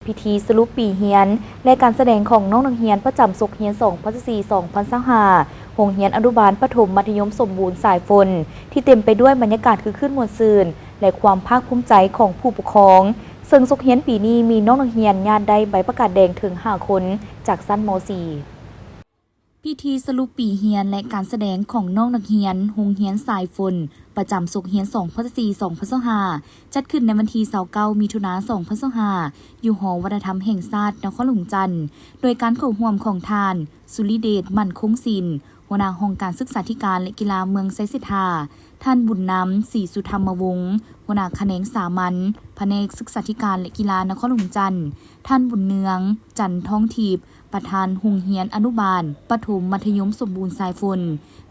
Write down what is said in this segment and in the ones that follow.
ພິທີສະຫຼຸບປີຮຽນ ແລະ ການສະແດງຂອງນ້ອງນັກຮຽນປະຈຳສົກຮຽນສອງພັນຊາວສີ່ ສອງພັນຊາວຫ້າ ໂຮງຮຽນອະນຸບານປະຖົມມັດທະຍົມສົມບູນສາຍຝົນ ທີ່ເຕັມໄປດ້ວຍບັນຍາກາດຄືຄື້ນມ່ວນຊື່ນ ແລະ ຄວາມພາກພູມໃຈຂອງຜູ້ປົກຄອງ, ເຊິ່ງສົກຮຽນປີນີ້ມີນ້ອງນັກຮຽນຍາດໄດ້ໃບປະກາດແດງເຖິງຫ້າຄົນ ຈາກຊັ້ນ ມ.ສີ່. ພິທີສະຫຼຸບປີຮຽນ ແລະ ການສະແດງຂອງນ້ອງນັກຮຽນໂຮງຮຽນສາຍຝົນ ປະຈຳສົກຮຽນສອງພັນຊາວສີ່ ສອງພັນຊາວຫ້າ ຈັດຂຶ້ນໃນວັນທີຊາວເກົ້າ ມິຖຸນາ ສອງພັນຊາວຫ້າ ຢູ່ຫໍວັດທະນະທຳແຫ່ງຊາດນະຄອນຫຼວງຈັນ ໂດຍການເຂົ້າຮ່ວມຂອງທ່ານ ສຸລິເດດ ໝັ້ນຄົງສິນ ຫົວໜ້າຫ້ອງການສຶກສາທິການ ແລະ ກິລາເມືອງໄຊເສດຖາ, ທ່ານ ບຸນນຳ ສີສຸທຳມະວົງ ຫົວໜ້າຂະແໜງສາມັນ ພະແນກສຶກສາທິການ ແລະ ກິລານະຄອນຫຼວງຈັນ, ທ່ານ ບຸນເນືອງ ຈັນທອງທິບ ປະທານໂຮງຮຽນອະນຸບານປະຖົມມັດທະຍົມສົມບູນສາຍຝົນ,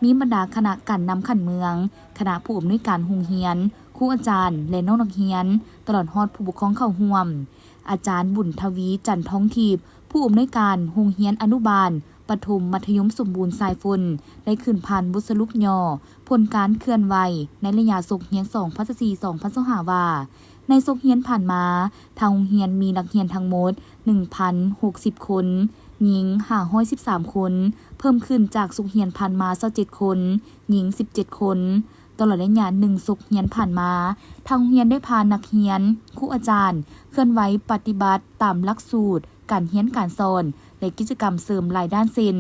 ມີບັນດາຄະນະການນຳຂັ້ນເມືອງ, ຄະນະຜູ້ອຳນວຍການໂຮງຮຽນ, ຄູອາຈານ ແລະ ນ້ອງນັກຮຽນ, ຕະຫຼອດຮອດຜູ້ປົກຄອງເຂົ້າຮ່ວມ. ອາຈານ ບຸນທະວີ ຈັນທອງທິບ ຜູ້ອຳນວຍການໂຮງຮຽນອະນຸບານປະຖົມມັດທະຍົມສົມບູນສາຍຝົນ ໄດ້ຂຶ້ນຜ່ານບົດສະຫຼຸບຫຍໍ້ຜົນການເຄື່ອນໄຫວໃນໄລຍະສົກຮຽນສອງພັນຊາວສີ່ ສອງພັນຊາວຫ້າ ວ່າ ໃນສົກຮຽນຜ່ານມາ, ທາງໂຮງຮຽນມີນັກຮຽນທັງໝົດ ໜຶ່ງພັນຫົກສິບຄົນ, ຍິງ ຫ້າຮ້ອຍສິບສາມຄົນ, ເພີ່ມຂຶ້ນຈາກສົກຮຽນຜ່ານມາ ຊາວເຈັດຄົນ, ຍິງ ສິບເຈັດຄົນ. ຕະຫຼອດໄລຍະໜຶ່ງສົກຮຽນຜ່ານມາ, ທາງໂຮງຮຽນໄດ້ພານັກຮຽນ, ຄູອາຈານ ເຄື່ອນໄຫວປະຕິບັດຕາມຫຼັກສູດການຮຽນການສອນ ແລະ ກິດຈະກຳເສີມຫຼາຍດ້ານ ເຊັ່ນ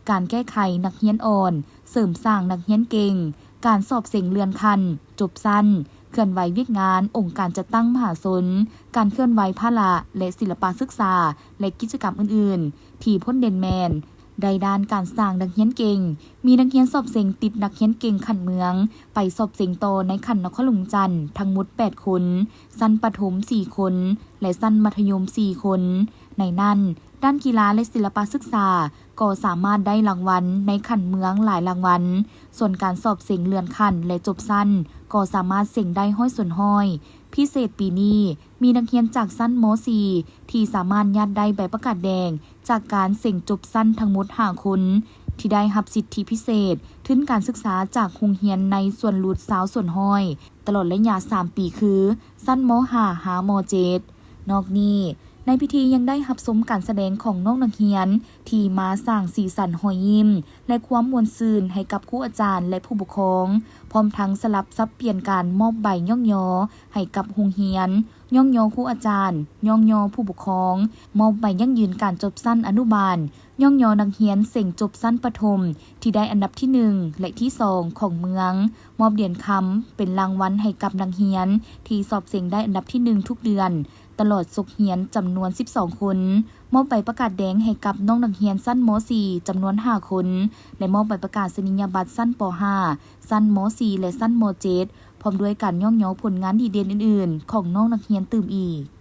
ການແກ້ໄຂນັກຮຽນອ່ອນ, ເສີມສ້າງນັກຮຽນເກັ່ງ, ການສອບເສັງເລື່ອນຂັ້ນ, ຈົບຊັ້ນ, ເຄື່ອນໄຫວວຽກງານອົງການຈັດຕັ້ງມະຫາຊົນ, ການເຄື່ອນໄຫວພາລະ ແລະ ສິລະປະສຶກສາ ແລະ ກິດຈະກຳອື່ນໆ ທີ່ພົ້ນເດັ່ນແມ່ນ ໄດ້ດ້ານການສ້າງນັກຮຽນເກັ່ງ, ມີນັກຮຽນສອບເສັງຕິດນັກຮຽນເກັ່ງຂັ້ນເມືອງ ໄປສອບເສັງຕໍ່ໃນຂັ້ນນະຄອນຫຼວງຈັນທັງໝົດແປດຄົນ, ຊັ້ນປະຖົມສີ່ຄົນ ແລະ ຊັ້ນມັດທະຍົມສີ່ຄົນ. ໃນນັ້ນ, ດ້ານກິລາ ແລະ ສິລະປະສຶກສາ ກໍສາມາດໄດ້ລາງວັນໃນຂັ້ນເມືອງຫຼາຍລາງວັນ, ສ່ວນການສອບເສັງເລື່ອນຂັ້ນ ແລະ ຈົບຊັ້ນ ກໍສາມາດເສັງໄດ້ຮ້ອຍສ່ວນຮ້ອຍ. ພິເສດປີນີ້ ມີນັກຮຽນຈາກຊັ້ນ ມ.ສີ່ ທີ່ສາມາດຍາດໄດ້ໃບປະກາດແດງຈາກການເສັງຈົບຊັ້ນທັງໝົດຫ້າຄົນ ທີ່ໄດ້ຮັບສິດທິພິເສດ ທຶນການສຶກສາຈາກໂຮງຮຽນໃນສ່ວນຫຼຸດຊາວສ່ວນຮ້ອຍ ຕະຫຼອດໄລຍະສາມປີ ຄື ຊັ້ນ ມ.ຫ້າ ຫາ ມ.ເຈັດ. ນອກນີ້, ໃນພິທີຍັງໄດ້ຮັບຊົມການສະແດງຂອງນ້ອງນັກຮຽນ ທີ່ມາສ້າງສີສັນຮອຍຍິ້ມ ແລະ ຄວາມມ່ວນຊື່ນໃຫ້ກັບຄູອາຈານ ແລະ ຜູ້ປົກຄອງ, ພ້ອມທັງສະຫຼັບສັບປ່ຽນການມອບໃບຍ້ອງຍໍໃຫ້ກັບໂຮງຮຽນ, ຍ້ອງຍໍຄູອາຈານ, ຍ້ອງຍໍຜູ້ປົກຄອງ, ມອບໃບຢັ້ງຢືນການຈົບຊັ້ນອະນຸບານ, ຍ້ອງຍໍນັກຮຽນເສັງຈົບຊັ້ນປະຖົມທີ່ໄດ້ອັນດັບທີໜຶ່ງ ແລະ ທີສອງຂອງເມືອງ, ມອບຫຼຽນຄຳເປັນລາງວັນໃຫ້ກັບນັກຮຽນທີ່ສອບເສັງໄດ້ອັນດັບທີໜຶ່ງທຸກເດືອນ ຕະຫຼອດສົກຮຽນຈຳນວນສິບສອງຄົນ, ມອບໃບປະກາດແດງໃຫ້ກັບນ້ອງນັກຮຽນຊັ້ນ ມ.ສີ່ ຈຳນວນຫ້າຄົນ ແລະ ມອບໃບປະກາສະນີຍະບັດຊັ້ນ ປ.ຫ້າ ຊັ້ນ ມ.ສີ່ ແລະ ຊັ້ນ ມ.ເຈັດ ພ້ອມດ້ວຍການຍ້ອງຍໍຜົນງານດີເດັ່ນອື່ນໆຂອງນ້ອງນັກຮຽນຕື່ມອີກ.